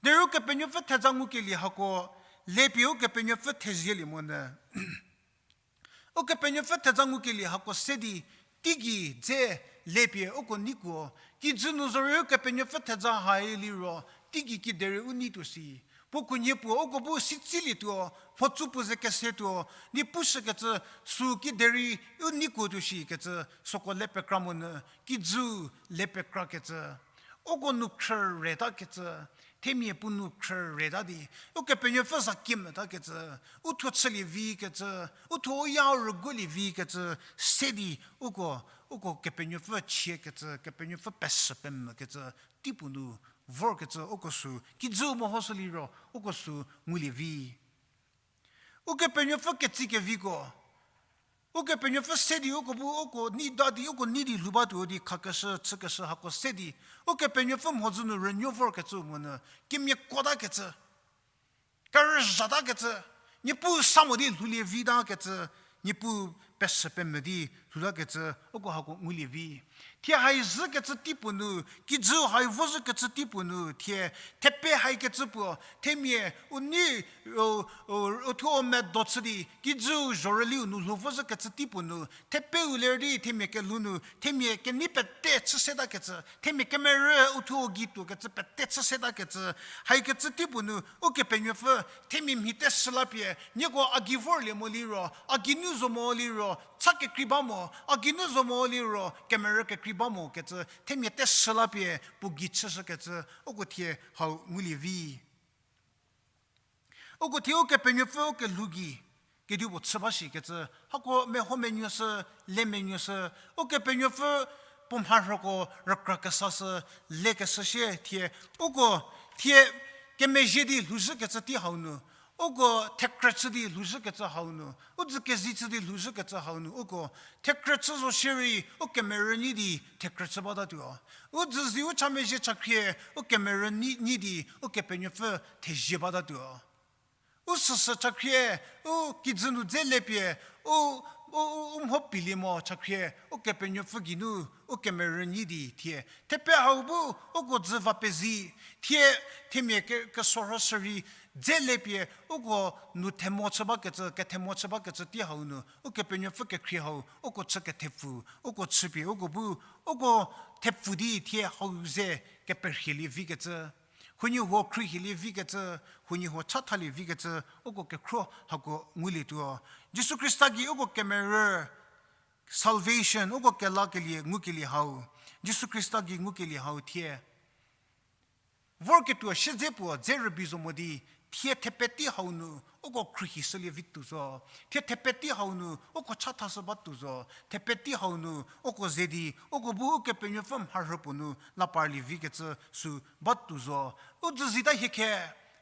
Derei Ukepenuopfü thedza ngukelie hako, lepie Ukepenuopfü thezielie monyü. Ukepenuopfü thedza ngukelie hako se di, teigei dze lepie uko neikuo, kijü nu zorei Ukepenuopfü thedza hai liro, teigei kiderei u neituo si. Puo khunhie puo uko bu sitsilietuo, mhodzü puo ze kesetuo, di pushükecü sü kiderei u neikuo tuo shikecü, süko le pekra monyü, kijü le pekrakecü. Uko nu khrü retakecü, themia puo nu khrü reta di, Ukepenuopfü za kimeta kecü, u thuo chülie vi kecü, u thuo u ya rüguolie vi kecü, se di uko, uko Kepenuopfü chiekecü, Kepenuopfü pesü pemvükecü, teipuo nu vorkecü uko sü, kijü mehoshü liro, uko sü ngulie vi. Ukepenuopfü ketsi keviko, Ukepenuopfü se di uko bu uko nei da di uko nei di lhou batuo di khakeshü, chükeshü hako se di, Ukepenuopfü mhodzü nu rünuo vorkecü monyü, kemiakotakecü, kerüzhatakecü, Niepuu sa mo di lhoulie vitakecü, Niepuu pesü pemvü di lhoutakecü, uko hako ngulie vi. Thie hai zhükecü teipuo nu, kijü hai vozhükecü teipuo nu, thie thepe haikecü puo, themia u nei, u, u, u thuo u medo chü di, kijü zhorüliu nu lhou vozhükecü teipuo nu, thepeu ler di themia kelhou nu, themia kenei pete chü setakecü, themia kemerü u thuo u gei tuokecü pete chü setakecü, haikecü teipuo nu, Ukepenuopfü, themia mhi teshü la pie, nieko a gei vorlie mo liro, a geinu zo mo liro, cha kekrei ba mo, a geinu zo mo liro, kemerü kekrei ba mo kecü, themia teshü la pie, puo gei chüshükecü, uko thie hau ngulie vi. Uko thie Ukepenuopfü ukelhou gei, kedipuo chü ba shikecü, hako meho menuoshü, le menuoshü, Ukepenuopfü puo mharhüko rükra kesashü, lekeshü sie thie, uko thie kemezhie di lhouzhükecü tei hau nu, uko thekrü chü di lhouzhükecü hau nu, u dzü kezi chü di lhouzhükecü hau nu, uko thekrü chü zo shierei, u kemerü nyi di thekrü chü batatuo. U dzüzi u cha mezhie chakhrie, u kemerü nyi, nyi di Ukepenuopfü thezie batatuo. U süsü chakhrie, u kijü nu dze lepie, u, u, u, u mho pielie mo chakhrie, Ukepenuopfü geinu, u kemerü nyi di thie. Thepe hau bu, uko dzü va pezi, thie, themia ke, kesorho shürhei, dze lepie, uko nu themo chü bakecü, kethemo chü bakecü tei hau nu, Ukepenuopfü kekhrie hau, uko chü kethepfu, uko chüpie, uko bu, uko thepfu di thie hau ze keperhielie vikecü, huoniehuo khruhielie vikecü, huoniehuo chathalie vikecü, uko kekhro hako ngulietuo. Jisu Khrista gei uko kemerü, salvation, uko kelakelie, ngukelie hau. Jisu Khrista gei ngukelie hau thie vorketuo siedze puo dze rübei zo mo di, thie thepeti hau nu uko khruhishülie vi tuo zo. Thie thepeti hau nu uko chathashü ba tuo zo. Thepeti hau nu uko ze di, uko bu Ukepenuopfü mharhü puo nu la parlie vikecü sü ba tuo zo. U dzüzita hie khe,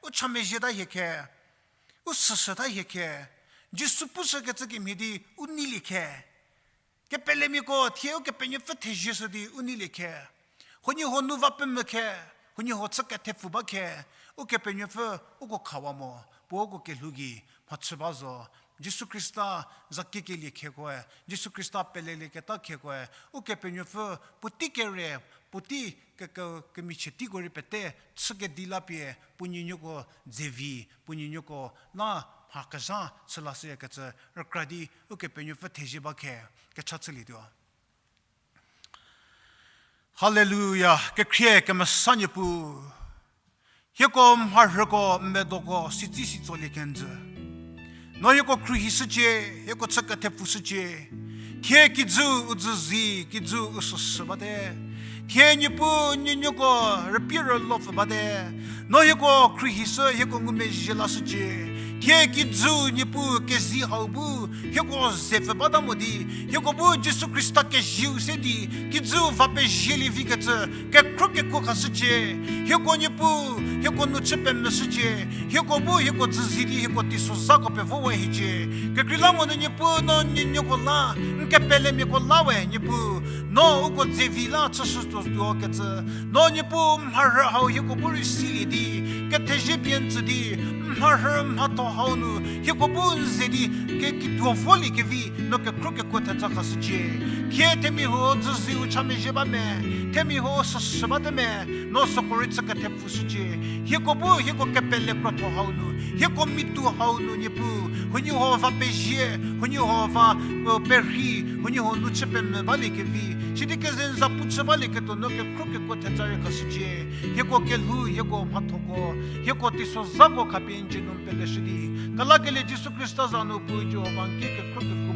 u chamezhieta hie khe, u süshüta hie khe, Jisu pushükecü kemhie di u neilie khe. Kepelemiako thie Ukepenuopfü thezieshü di u neilie khe. Huoniehuo nu va pemvü khe, huoniehuo chü kethepfu ba khe, Ukepenuopfü uko khawa mo, puo uko kelhou gei mhachü ba zo. Jisu Khrista za kiekelie khekoe, Jisu Khrista pelelieketa khekoe, Ukepenuopfü puotei kere, puotei ke, ke, kemichie teiko rei pete chü kedi la pie, puo nuonuoko dze vi, puo nuonuoko la mha kezha chü lashüyakecü rükra di Ukepenuopfü thezie ba khe, kecha chülietuo. Haleluya, kekhrie kemesa Niepuu. Hieko mharhüko, medoko, sitsi sitsolie kenjü. No hieko khruhishücie, hieko chü kethepfushücie. Thie kijü u dzüzi, kijü u süshü bate. Thie Niepuu nuonuoko rüpie rülopfü bate. No hieko khruhishü, hieko ngumezhie lashücie. Thie kijü Niepuu kezi hau bu hieko zepfü bata mo di, hieko bu Jisu Khrista kezieu se di, kijü va pezielie vikecü kekhro kekuo khashücie. Hieko Niepuu, hieko nu chü pemvüshücie. Hieko bu hieko dzüzi di hieko teisozhako pevowa hiecie. Kekreilamonyü Niepuu, no nuonuoko la, n kepelemiako la we Niepuu, no uko dzevi la chüshü tuo tuo kecü. No Niepuu mharhü hau hieko bu rei silie di, kethezie pie n tsü di, mharhü mhatho hau nu hieko bu n ze di, ke kituo volie kevi, no kekhro kekuo theza khashücie. Thie themia huo dzüziu chamezhie ba me, themia huo süshü bate me, no süko rei chü kethepfushücie. Hieko bu hieko kepele krotho hau nu, hieko mitu hau nu Niepuu, huoniehuo va pezie, huoniehuo va, e, perhi, huoniehuo nu chü pemvü balie kevi, sidi keze n za pu chü balieketuo no kekhro kekuo theza rei khashücie. Hieko kelhou, hieko mhathoko, hieko teisozhako khapie n dzie nu n peleshü di, kelakelie Jisu Khrista za nu Puu Jihova n ki kekhro kekuo